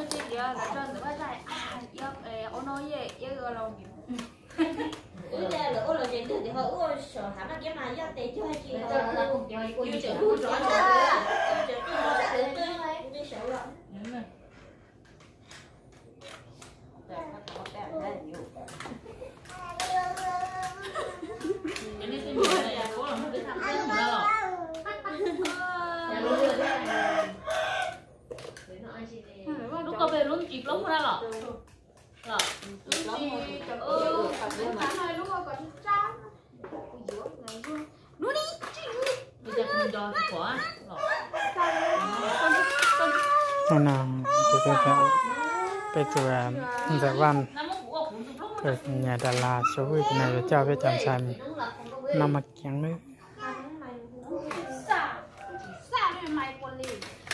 Tias lawv tso ntawm vaj zaj, ua no ye, iab los. Wb lawv ua los tsev twg tias ho wb ua saum hav maj kiab mas yoj tes cog tsis yus tseem hu rov sab lawv, yus tseem hu rov sab lawv qi, nqi saud los. Lub ko pem lub ntsis plaub muag na los. Hnub no ces peb, peb tus ntxawm Vaj, tus nyab Dab Las Suav Vwj tus no yuav coj peb cov ntxhais noj maj kiab lawm.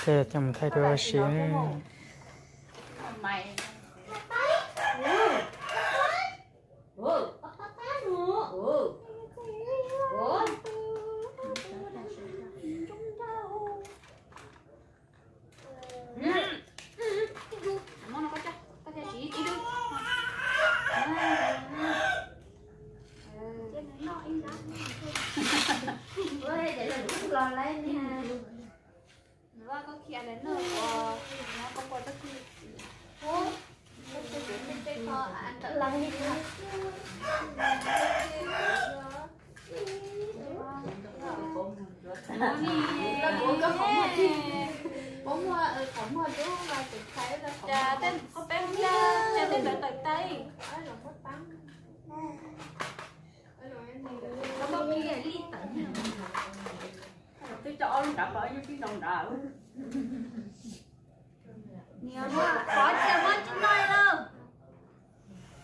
Peb coj mus thaij duab ua si. Cas tej qhov peb mus, cas tej ntawd tawm tais. Twb coj ob lub nrad, pom ib lub tib ntoo nrad. Niam, qhov tias muab tsis noj li lauj.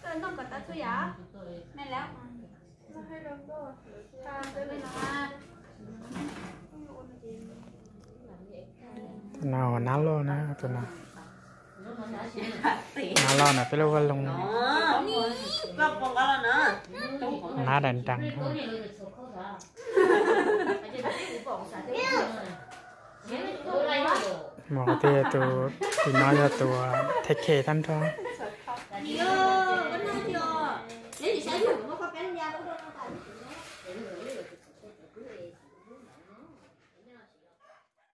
Koj noj kom tau txhua yam. Me lawm. Tus no nab loj na, tus no. Nab loj na, peb lub vaj loog. Nab daim nrees. Mus qhov twg, tus tim no yog tus thej khe tag nrho.